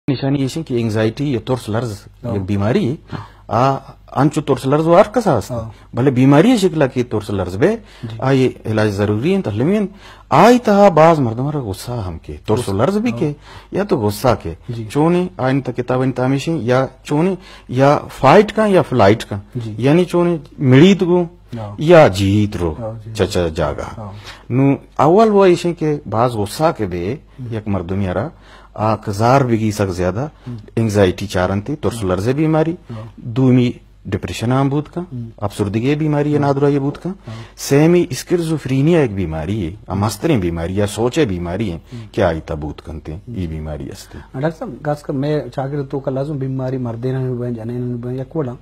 نشانی ایش انت کہ اینگزائٹی یا ترس لرز یک بیماری ہے۔ آ انچو ترس لرز و ہر کسا است، بلے بیماری شکل کی ترس لرز بے، آ یہ علاج ضروری انت، حلمی انت۔ آئی تہا باز مردم را غصہ ہم کے، ترس و لرز بھی کے، یا تو غصہ کے۔ چونے آئین تا کتاب انت ہمیشہ یا چونے یا فائٹ کا یا فلائٹ کا، یعنی چونے مڑیت گو یا جیت رو چچا جاگا۔ نو اول وہ ایشیں کہ باز غصہ کے بے یک مردمی را آ کزار بگی سک زیادہ اینگزائٹی چارنتی، ترس و لرزے بیماری، دومی ڈپریشن ہم بوت کن، افسردگی بیماری ہے، نادراہی بوت کن، سیمی اسکیزوفرینیا ایک بیماری ہے، آ مستریں بیماری ہے، سوچے بیماری ہے کہ آئی تا بوت کنتے، یہ بیماری استے۔ ڈاکٹر صاحب، خاص کر میں چاگرد تو کا لازم بیماری مردین ہم بین، جنین ہم بین، یک وڑا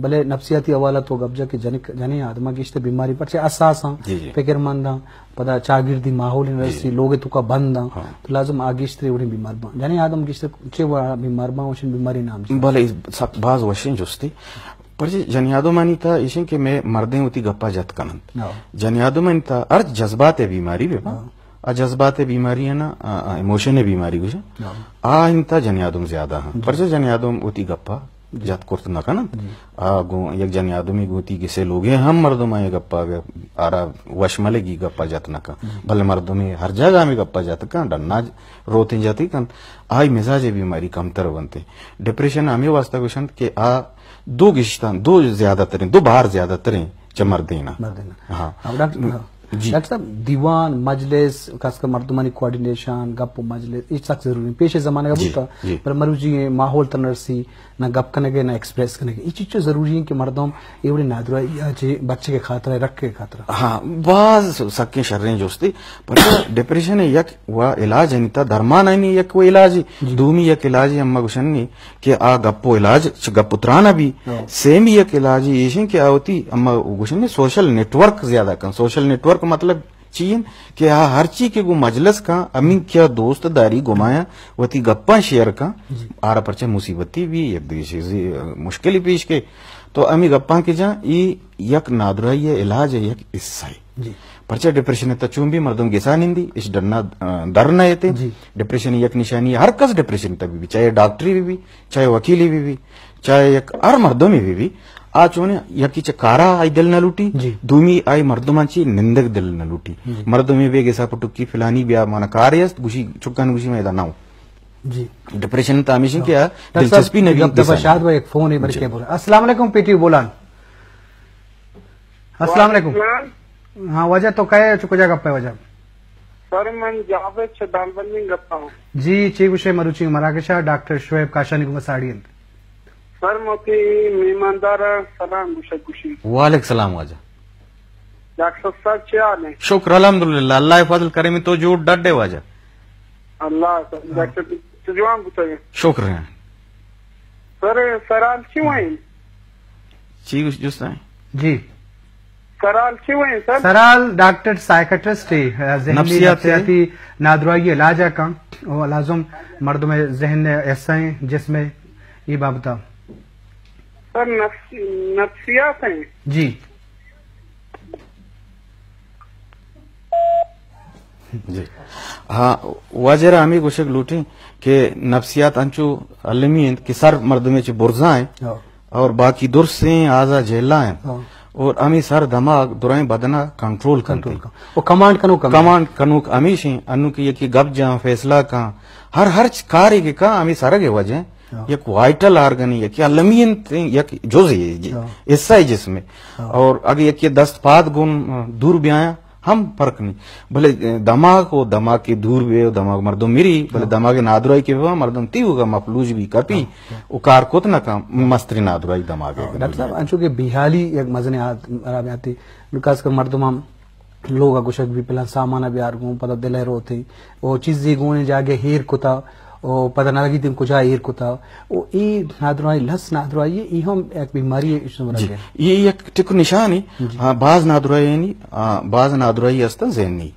بلے نفسیاتی حوالہ تو گپ جا کہ جنک، جنین آدم گیشتر بیماری پرچے اساساں، فکر منداں، پدا چاگردی ماحول نرسی، لوگ تو کا بنداں، تو لازم آ گیشتر وڑیں بیمار باں۔ جنین آدم گیشتر چے وڑا بیمار باں، وشن بیماری نام چے؟ بلے سک باز وشیں جستے۔ پرچے جنین آدمانی تا ایشیں کہ میں مردیں ہوتی گپا جت کننت۔ جنین آدمانی تا ہر جذبات بیماری بے با، آ جذبات بیماری ہے نا، آ، آ ایموشن بیماری گوشا۔ آ انتا جنین آدم زیادہ ہاں۔ پرچے جنین آدم ہوتی گپا جت کرت نہ کننت۔ آ گوں یک جنی آدمی گوتی گسے لوگے ہم مردم آئے گپا گ-، آرا وش ملگی گپا جت نہ کن۔ بلے مردمی ہر جگہ ہمیں گپا جت کن، ڈنا روتیں جتی کن۔ آئی مزاج بیماری کمتر بنتے۔ ڈپریشن ہمیں واسطہ گوشنت کہ آ دو گشتان، دو زیادہ تریں، دو بار زیادہ تریں چہ مردینا۔ مردینا۔ ہاں۔ ڈاکٹر صاحب، دیوان، مجلس، خاص کر مردمانی کوآرڈینیشن، گپ و مجلس، یہ سک ضروری ہے۔ پیش زمانہ کا بوتا، پر مروجی ماحول تنرسی، نہ گپ کنگے، نہ ایکسپریس کنگے۔ یہ چیز چو ضروری ہے کہ مردم اے وڑیں نادراہی آ چہ بچگ ء خاطر ء رکگ ء خاطر ء۔ ہاں، باز سکیں شریں جستے، پر ڈپریشن ء یک و علاج انت، درمان ء یک و علاج، دومی یک علاج اما گوشنی کہ آ گپ و علاج چہ گپ و تران ء بی۔ سیمی یک علاج ایشیں کہ آ وتی اما گوشنی سوشل نیٹورک زیادہ کن۔ سوشل نیٹورک مطلب چی انت کہ آ ہر چی کہ گوں مجلس کن، ہمین کیا دوست داری گمایا وتی گپاں شیئر کن، آرا پرچہ مصیبتی بی، یک دیشی مشکلی پیش کے، تو ہمیں گپاں کہ جاں، ای یک نادراہی ہے، علاج ہے، یک حصہ ہے۔ پرچہ ڈپریشن تا چون بھی مردم گسا نندی، اس ڈرنا، آ، در نہ ایتے۔ ڈپریشن یک نشانی ہے، ہر کس ڈپریشن تا بھی، بھی، چاہے ڈاکٹری بھی، بھی، چاہے وکیلی بھی، بھی، چاہے یک ہر مردمی بھی، بھی، آ چونے یکی چہ کارا آئی دل نہ لوٹی، دومی آئی مردمان چی نندگ دل نہ لوٹی۔ مردمی بے گسا پٹکی فلانی بیا مانا کارے است، گوشی چکان گوشی میں ادا نہ ہوں۔ ڈپریشن تا ہمیشہ کیا دلچسپی نہ بھی گپ دفعہ شاد و یک فون ہے، بلکہ بولا۔ السلام علیکم، پیٹی بولان۔ السلام علیکم۔ وعلیکم السلام۔ ہاں، واجہ تو کئے چہ کجا گپ ہے واجہ؟ سر، من جاوید چہ دالبندین گپ ہوں۔ جی، چی گوشے مروچی مراگشا ڈاکٹر شعیب کاشانی گوما ساڑی انت۔ سر، موتی مہماندار سلام گوشگ گوشی۔ وعلیکم السلام واجہ۔ ڈاکٹر صاحب، چی حال ہے؟ شکر الحمدللہ، اللہ فضل کرم تو جوڑ ڈڈے واجہ۔ اللہ، ڈاکٹر تو جوان بوتگے۔ شکر ہے۔ سر، سرال چی وین؟ چی گوش جست ہیں؟ جی۔ سرال چی وین سر؟ سرال ڈاکٹر سائیکٹرسٹ ہے، ذہنی نفسیاتی۔ نفسیاتی نادراہی علاج کا، وہ لازم مردم ذہن ایسا ہیں جس میں یہ بابتا۔ سر نفس-، نفسیات ہیں۔ جی۔ جی۔ ہاں، واجہ را ہمیں گوشگ لوٹیں کہ نفسیات انچو المی انت کہ سر مردمے چہ برزا ہیں اور باقی درسیں آزا جیلا ہیں۔ اور ہمیں سر دماغ درائیں بدنا کنٹرول کنتے۔ کنٹرول کن۔ وہ کمانڈ کنوک ہمیں۔ کمانڈ کنوک ہمیش ہیں، انو کہ یکی گپ جان، فیصلہ کان، ہر، ہر چ-، کارے کہ کان ہمیں سرگ وجہ ہیں۔ یک وائٹل آرگن ہے، یک المی انت، یک جز ہے، حصہ ہے جسم ہے۔ اور اگر یک دست پاد گون دور بیایا، ہم فرق نہیں۔ بلے دماغ و دماغ کے دور بے، و دماغ مردم مری، بلے دماغ نادرائی کے بے، مردم تی ہوگا مفلوج بھی کپی، و کار کت نہ کم، مستری نادرائی دماغ ہے۔ ڈاکٹر صاحب، انچو کہ بیحالی یک مزن آت، خراب آتی، خاص کر مردم ہم لوگ گوشگ بھی پلان سامان بیار گون، پدا دل روتے، او چیزی گون جاگے ہیر کتا، او پدا نہ لگیت کجا ایر کتا۔ او اے نادراہی، لس نادراہی، اے ہم یک بیماری ہے، اس طرح جی۔ اے یک ٹک نشان ہے۔ جی۔ ہاں، باز نادراہی ہے نی، آ، باز نادراہی است ذہنی۔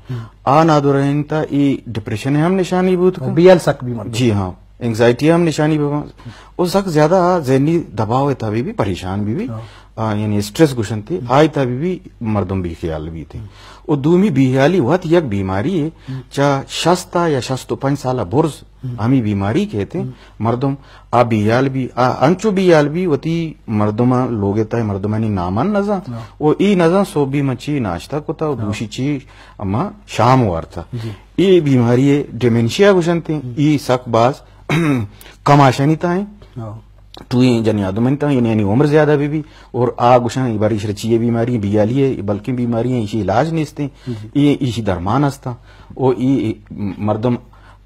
آ نادراہی تا اے ڈپریشن ہم نشانی بوت کن۔ بی ایل سک بھی مر۔ جی ہاں، اینگزائٹی ہم نشانی بوت۔ او سک زیادہ ذہنی دباؤ ہے، تبھی بھی پریشان بھی بھی۔ ہاں۔ آ، یعنی اسٹریس گوشنتی، آئی تا بی بی مردم بے خیال بیتے۔ و دومی بے خیالی وت یک بیماری ہے، چا شست یا شست و پنچ سال برز ہمی بیماری کہتے، مردم آ بے خیال بی، آ انچو بے خیال بی، وتی مردمان لوگ تا مردمانی نامان نزان، و ای نزان صبح بی من چی ناشتہ کتا و دوشی چی اما شام وارتا۔ ای بیماری ڈیمنشیا گوشنتے، ای سک باز کماشانی تا ہیں۔ ٹوئیں جنی آدمانی تا، یعنی، یعنی عمر زیادہ بی بی، اور آ گوشاں، ای باری شرچی بیماری ہیں، بیالی ہے، بلکیں بیماری ہیں، ایشی علاج نیستے، ای، ایشی درمان ہستا، او ای مردم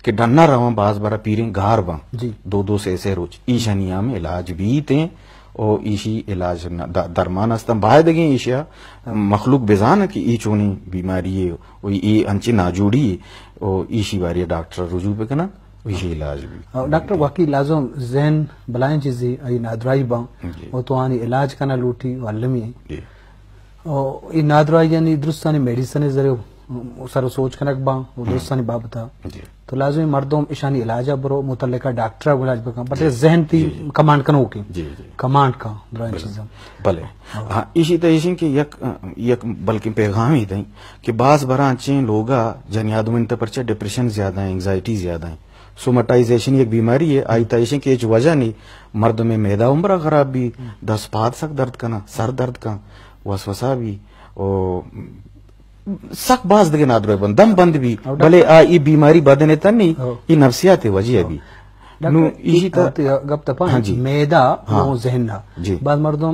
کہ ڈنا رواں باز برا پیریں گار باں، دو دو سے سے روچ، ایشانی ہم علاج بیتے، او ایشی علاج نہ، د-، درمان ہستا، باید گیں ایشیا مخلوق بزان کہ ای چونی بیماری ہے، او ای انچی ناجوڑی ہے، او ایشی باری ڈاکٹر رجوع بکنا۔ ایشی علاج بی۔ ڈاکٹر، واقعی لازم ذہن بلائیں چیزی، ای نادراہی باں، و تو آنی علاج کنا لوٹی و علمی۔ او ای نادراہی یعنی درستانی میڈیسن ذریعہ سر و سوچ کنک باں و درستانی بابتا۔ تو لازم مردم اشانی علاج برو، متعلقہ ڈاکٹر علاج بکن، بلے ذہن تی کمانڈ کنو کے۔ کمانڈ کا درائیں چیزاں۔ بلے۔ ہاں، ایشی تا ایشی کہ یک، یک بلکہ پیغامی دیں کہ باز برا انچیں لوگا جنی آدمانی تا پرچہ ڈپریشن زیادہ ہیں، اینگزائٹی زیادہ ہیں۔ سومٹائزیشن یک بیماری ہے، آئی تا ایشی کہ ہچ وجہ نہیں، مردم میدہ عمرہ خراب بی، دست پاد سک درد کنا، سر درد کن، وسوسہ بی، او سک باز دگہ نادراہی بند، دم بند بی، بلے آ ای بیماری بدن تن نہیں، ای نفسیات وجہ بی۔ نو ایشی تا گپ تپا، ہاں جی۔ میدہ و ذہن۔ جی۔ بعض مردم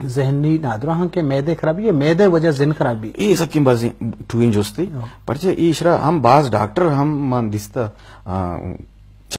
ذہنی نادراہ ہیں کہ میدے خرابی ہے، میدے وجہ ذہن خرابی۔ اے سکیں بازیں ٹوئیں جستے۔ پرچہ ایشرا ہم باز ڈاکٹر ہم مان دیستا، آ،